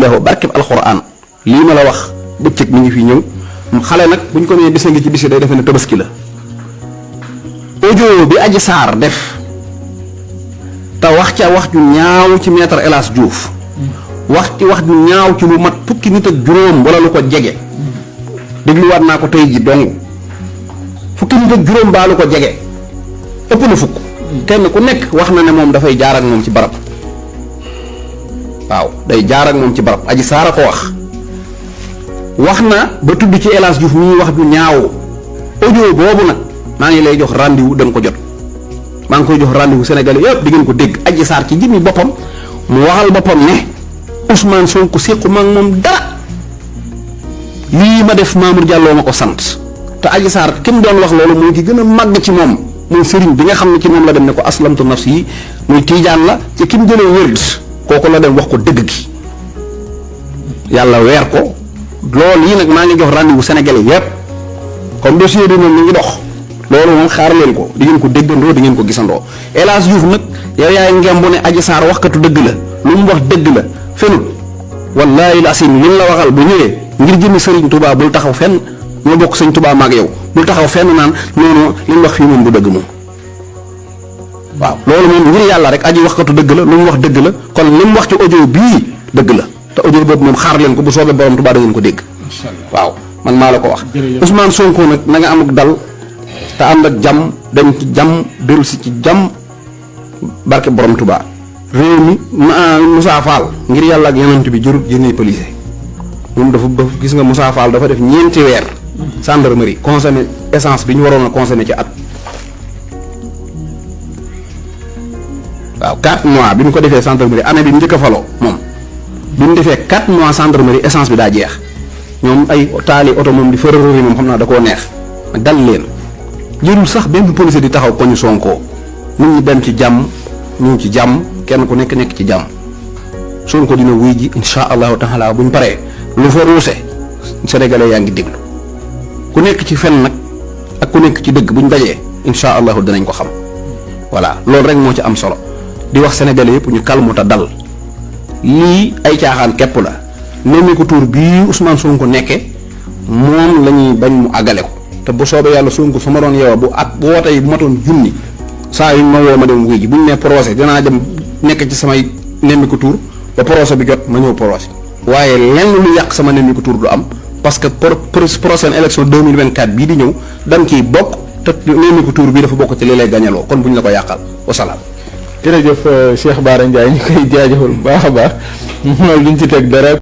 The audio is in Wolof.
billahi barkeb alquran lii ma la wax bëccëg mi ngi fi ñëw xale nag buñ ko nee bisa ngi ci bisi day defe ne tabaski la audio bi Adji Sarr def te wax ca wax ju ñaaw ci maître El Hadji Diouf wax ci wax ju ñaaw ci lu mat fukki nit ak juróom wala lu ko jege dégluwaat naa ko tey ji dong fukki nit ak juróom baa lu ko jege ëpp na fukk kenn ku nekk wax na ne moom dafay jaar ak moom ci barab waaw day jaar ak moom ci barab Adji Sarr a ko wax na ba tudd ci El Hadji Diouf mi wax ju ñaaw audio boobu nag maa ngi lay jox rendez-vous da nga ko jot maa ngi koy jox rendez-vous Sénégalais yëpp di ngeen ko dégg Adji Sarr ci jëmmi boppam mu waxal boppam ne Ousmane Sonko séqu ma ak moom dara lii ma def Mamour Diallo ma ko sant te Adji Sarr ki mu doon wax loolu mooy ki gën a màgg ci moom mooy sëriñ bi nga xam ne ci moom la dem ne ko aslamtu nafsi yi muy tiijaan la ci ki mu jëlee wérd kooku la dem wax ko dëgg gi yàlla weer ko loolu yi nag maa ngi jox rendez-vous Sénégalais yëpp comme dossier bi moom mi ngi dox loolu moom xaar leen ko di ngeen ko déggandoo di ngeen ko gisandoo El Hadji Diouf nag yow yaay ngemb ne Adji Sarr waxkatu dëgg la lu mu wax dëgg la fenut wallaahi lasim liñ la waxal bu ñëwee ngir jëmi Serigne Touba bul taxaw fenn ñoo bokk Serigne Touba maag yow bul taxaw fenn naan noonu li mu wax fii moom du dëgg moom waaw loolu moom ngir yàlla rek aji waxkatu dëgg la lu mu wax dëgg la kon li mu wax ci audio bii dëgg la te audio boobu moom xaar leen ko bu soobee borom Touba da ngeen ko dégg waaw man maa la ko wax Ousmane Sonko nag na nga am ak dal te ànd ak jàmm dem ci jàmm dellu si ci jàmm barke borom Touba réew mi Moussa Fall ngir yàlla ak yonent bi jërut jëndee police moom dafa gis nga Moussa Fall dafa def ñeenti weer gendarmerie consommé essence bi ñu waroon a consommé ci at waaw 4 mois bi ñu ko defee gendarmerie année bi mu njëkk a faloo moom bi ñu defee 4 mois gendarmerie essence bi daa jeex ñoom ay taali oto moom di fërërëri moom xam naa da koo neex dal leen jërul sax benn policier di taxaw ko ñu Sonko nit ñi dem ci jàmm ñu ci jàmm kenn ku nekk ci jàmm Sonko dina wuy ji insha allahu taala buñ paree lu fa ruuse sénégalais yaa ngi déglu ku nekk ci fen nag ak ku nekk ci dëgg buñ dajee insha allahu danañ ko xam voilà loolu rek moo ci am solo di wax sénégalais yëpp ñu calme ta dal lii ay caaxaan képp la nemmeeku tuur bii Ousmane Sonko nekke moom la ñuy bañ mu àggale ko te bu soobee yàlla Sonko su ma doon yeewa bu woote yi bu matoon junni saa yu ma woo ma dem wuy ji buñ ne procès dinaa dem nekk ci samay nemmeeku tuur ba procès bi jot ma ñëw procès waaye lenn lu yàq sama nemmeeku tuur du am parce que prochaine élection 2024 bii di ñëw dañ ciy bokk te nemmeeku tuur bii dafa bokk ci li lay gañaloo kon buñ la ko yàqal wasalaam. jërëjëf Cheikh Bara Ndiaye ñu koy jaajëfal bu baax a baax loolu duñ ci teg dara.